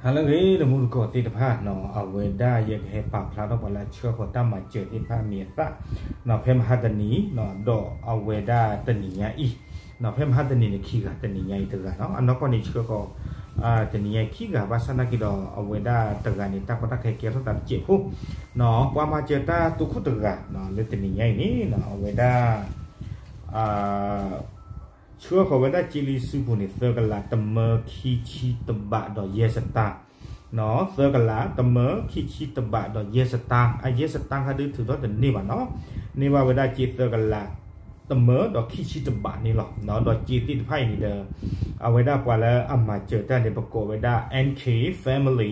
ဟါလၢအဂ့ၤ တမူတကိးသ့ၣ်တဖၣ်နီၤ, အဝဲဒၣ်ယကဟဲပာ်ဖျါထီၣ်ပှၤလၢအဆှၢဃီၤတၢ်မၤစၢၤသ့ၣ်တဖၣ်အမံၤအသၣ်နီၤ, ဖဲမဟါတနံၤနီၤ, ဒီးအဝဲဒၣ်တနံၤညါအံၤနီၤ, ဖဲမဟါတနံၤန့ၣ်ခံဂၤ, တနံၤညါအံၤတဂၤနီၤ, အနီၢ်ကီၢ်န့ၣ်ဆှၢဃီၤ တနံၤညါအံၤခံဂၤ, ဘၣ်ဆၣ်နာ်က့ဒီး အဝဲဒၣ်တဂၤန့ၣ် တၢ်ကီတၢ်ခဲကဲထီၣ်သးတစဲးဖိနီၤ, ပှၤမၤစၢၤတၢ်သူခိၣ်တဂၤနီၤ, လၢတနံၤညါအံၤန့ၣ်နီၤ, အဝဲဒၣ် ဆှၢဃီၤဝဲဒၣ်စ့လံစုပူၤန့ၣ် သၢကလး တမၢခံဆံတဘးဒီးယဲၢ်စတၢ်နီၤ, သၢကလး တမၢခံဆံတဘးဒီးယဲၢ်စတၢ်, အယဲၢ်စတၢ်ခါဒုးထုးထီၣ်တန့ၢ်ဘၣ်နီၤ, န့ၢ်ဘၣ်ဝဲဒၣ်စ့သၢကလး တမၢဒီးခံဆံတဘးန့ၣ်လီၤ. ဒီးစ့သ့ၣ်တဖၣ်အံၤန့ၣ်ဒီး အဝဲဒၣ်ပှၤလၢအမၤစၢၤတၢ်န့ၣ် ပကိးဝဲဒၣ် N K Family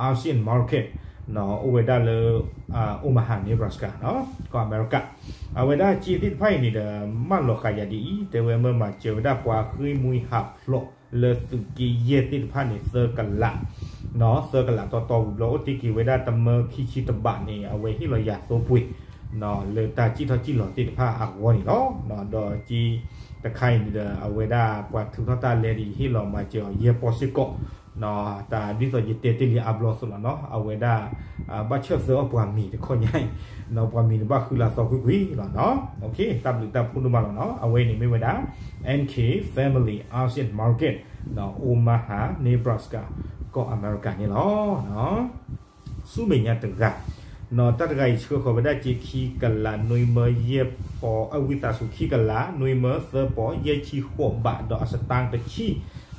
Asian Market နီၤ, အိၣ်ဝဲဒၣ်လၢ Omaha Nebraska နီၤ, ကီၢ်အမဲရကၤ, အဝဲဒၣ်စ့သ့ၣ်တဖၣ်အံၤန့ၣ်ဒီး မၢလီၤဃာ်ယၤဒ်အံၤ, တဲဝဲမၢမၤစၢၤဝဲဒၣ်ပှၤဃ့ၢ်မှံဟးဖျိးလၢသုးက့ယဲၢ်သ့ၣ်တဖၣ်န့ၣ် သၢကလး နီၤ, သၢကလးတီတီဝံၤဘျီ အိၣ်တ့ၢ်က့ၤဝဲဒၣ်တမၢခံဆံတဘးန့ၣ် အဝဲဟ့ၣ်လီၤယၤသိပှ့ၤ လၢတၢ်စံၣ်ထီၣ်စံၣ်လီၤသ့ၣ်တဖၣ်အဂီၢ်န့ၣ်လီၤ. ဒီးစ့တခါအံၤန့ၣ်ဒီး အဝဲဒၣ်ပှၤထုးထီၣ်တၢ်လဲဒ်အံၤ ဟ့ၣ်လီၤမၤစၢၤအီၤယဲၢ်ပီၢ်စ့ၢ်ကီး, တၢ်ဒ်သိးယတဲတ့ၢ်လံအါဘျီအသိးလီၤနီၤ, အဝဲဒၣ် ဘၣ်ဆၢၣ်သၢအီၣ်ပှၤမံၤတခီညါအံၤ, ပှၤမံၤန့ၣ်ဘၣ်ဃုလၢအသီကွံာ်ကွံာ်လီၤနီၤ. တၢ်ဘျုးတၢ်ဖှိၣ်ဒိၣ်မးလီၤနီၤ. အဝဲအံၤန့ၣ်မ့ၢ်ဝဲဒၣ် N K Family Asian Market, Omaha Nebraska, ကီၢ်အမဲရကၤန့ၣ်လီၤ. ဆူမဲာ်ညါတဂၤ, တၢ်တဂၤအံၤဆှၢဃီၤဝဲဒၣ်စ့ခံကလး နွံမၢယဲၢ်ပီၢ်, အဝံသးစူၤ ခံကလး နွံမၢ သၢပီၢ် ယဲၢ်ဆံဃိးဘး ဒီးအစတၢ်တဆံ,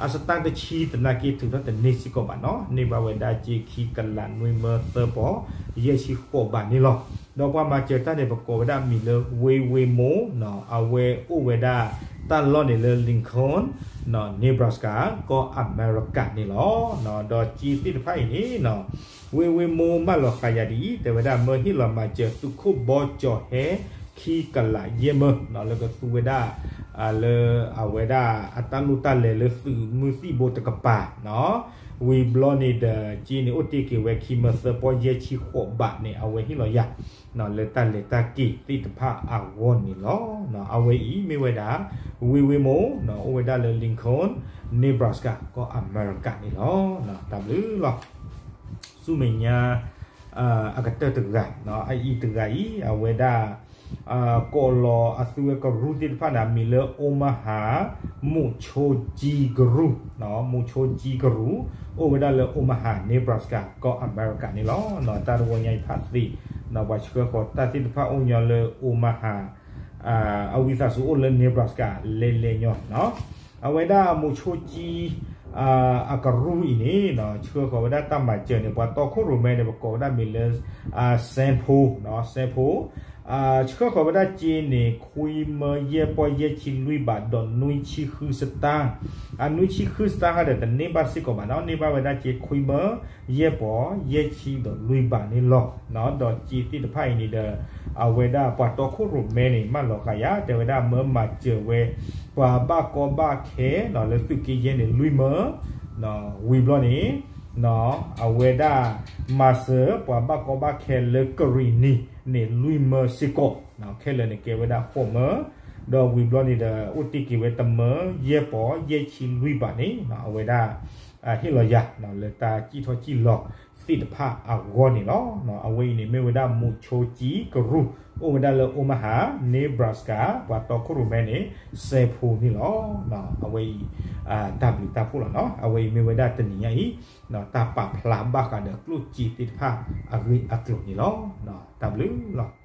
အစတၢ်တဆံသနာ်က့ထုးထီၣ်တန့ၢ်စ့ၢ်ကီးဘၣ်နီၤ, န့ၢ်ဘၣ်ဝဲဒၣ်စ့ခံကလး နွံမၢ သၢပီၢ် ယဲၢ်ဆံဃိးဘးန့ၣ်လီၤ. ဒီးပှၤမၤစၢၤတၢ်န့ၣ် ပကိးဝဲဒၣ်မံၤလၢ ဝ့ဝ့မိၢ်နီၤ, အဝဲအိၣ်ဝဲဒၣ်တၢ်လီၢ်န့ၣ်လၢ Lincoln, Nebraska, ကီၢ်အမဲရကၤန့ၣ်လီၤ. ဒီးစ့သ့ၣ်တဖၣ်အံၤန့ၣ်နီၤ, ဝ့ဝ့မိၢ်မၢလီၤဃာ်ယၤဒ်အံၤ, တဲဝဲဒၣ်မၢဟ့ၣ်လီၤမၤစၢၤသုးခိၣ်ဘီကၠီၤဟဲ ခံကလးယဲၢ်မၢနီၤ, လၢကသူဝဲဒၣ် လၢအဝဲဒၣ်အတၢ်လိၣ်တၢ်လဲၤလၢသုးမုၢ်သံၣ်ဘိတကပၤနီၤ, ဝံၤဘျီန့ၣ်ဒီး စ့န့ၣ်အိၣ်တ့ၢ်က့ၤဝဲခံမၢ သၢပီၢ် ယဲၢ်ဆံဃိးဘးန့ၣ် အဝဲဟ့ၣ်လီၤယၤ လၢတၢ်လဲၤတၢ်က့ၤသ့ၣ်တဖၣ်အဂီၢ်န့ၣ်လီၤ. အဝဲအံၤမ့ၢ်ဝဲဒၣ် ဝ့ဝ့မိၢ်နီၤ, အိၣ်ဝဲဒၣ်လၢ Lincoln, Nebraska, ကီၢ်အမဲရကၤန့ၣ်လီၤ. တၢ်ဘျုးလီၤ. ဆူမဲာ်ညါ အကတၢၢ်တဂၤ, အအံၤတဂၤအံၤ အဝဲဒၣ် ကိးလီၤအသုဝဲကရူၢ်သ့ၣ်တဖၣ်န့ၣ် မံၤလၢ Omaha မူးဆိကၠံကရူၢ်, မူးဆိကၠံကရူၢ်, အိၣ်ဝဲဒၣ်လၢ Omaha Nebraska ကီၢ်အမဲရကၤန့ၣ်လီၤ. တၢ်တဝီညါအံၤဖးသ့, ပှၤဆှၢဃီၤတၢ်သ့ၣ်တဖၣ်အိၣ်ညီလၢ Omaha, အဝံသးစူၤအိၣ်လၢ Nebraska လဲၤလဲၤညီနီၤ. အဝဲဒၣ်မူးဆိကၠံ အကရူၢ်အံၤန့ၣ် ဆှၢဃီၤဝဲဒၣ်တၢ်မၤစၢၤန့ၣ် ပှၤတီခိၣ်ရိၣ်မဲန့ၣ် ပကိးဝဲဒၣ်မံၤလၢ စဲဖိ, စဲဖိ, ဆှၢဃီၤဝဲဒၣ်စ့န့ၣ် ခွံမၢယဲၢ်ပီၢ်ယဲၢ်ဆံလွံၢ်ဘး ဒီးနွံဆံဃုစတၢ်, အနွံဆံဃုစတၢ်ဟါဒီးတန့ၢ်ဘၣ်စ့ၢ်ကီးဘၣ်နီၤ, န့ၢ်ဘၣ်ဝဲဒၣ်စ့ခွံမၢယဲၢ်ပီၢ်ယဲၢ်ဆံဒီးလွံၢ်ဘးန့ၣ်လီၤ. ဒီးစ့သ့ၣ်တဖၣ်အံၤန့ၣ်ဒီး အဝဲဒၣ်ပှၤတီခိၣ်ရိၣ်မဲန့ၣ် မၢလီၤဃာ်ယၤ တဲဝဲဒၣ်မၢမၤစၢၤဝဲ ပှၤဘၣ်ကီဘၣ်ခဲနီၤ လၢသုးက့ယဲၢ်န့ၣ် လွံၢ်မၢ, ဝံၤဘျီန့ၣ် အဝဲဒၣ်မၤစၢၤပှၤဘၣ်ကီဘၣ်ခဲလၢကရံၣ်နံၤန့ၣ် လွံၢ်မၢစ့ၢ်ကီး, ခဲလၢာ်န့ၣ်ကဲဝဲဒၣ်ဃိးမၢ, ဒီးဝံၤဘျီန့ၣ်ဒီး အိၣ်တ့ၢ်က့ၤဝဲတမၢယဲၢ်ပီၢ်ယဲၢ်ဆံလွံၢ်ဘးန့ၣ် အဝဲဒၣ် ဟ့ၣ်လီၤယၤ လၢတၢ်စံၣ်ထီၣ်စံၣ်လီၤသ့ၣ်တဖၣ်အဂီၢ်န့ၣ်လီၤ. အဝဲအံၤန့ၣ် မ့ၢ်ဝဲဒၣ်မူးဆိကၠံကရူၢ် အိၣ်ဝဲဒၣ်လၢ Omaha, Nebraska, ပှၤတီခိၣ်ရိၣ်မဲန့ၣ် စဲဖိန့ၣ်လီၤ. အဝဲအံၤ တၢ်ဘျုးတၢ်ဖှိၣ်လီၤနီၤ. အဝဲအံၤမ့ၢ်ဝဲဒၣ်တနံၤညါအံၤ တၢ်ပာ်ဖျါဘၣ်ဃးဒီးကျိၣ်စ့သ့ၣ်တဖၣ်အဂ့ၢ်အကျိၤန့ၣ်လီၤ. တၢ်ဘျုးလီၤ.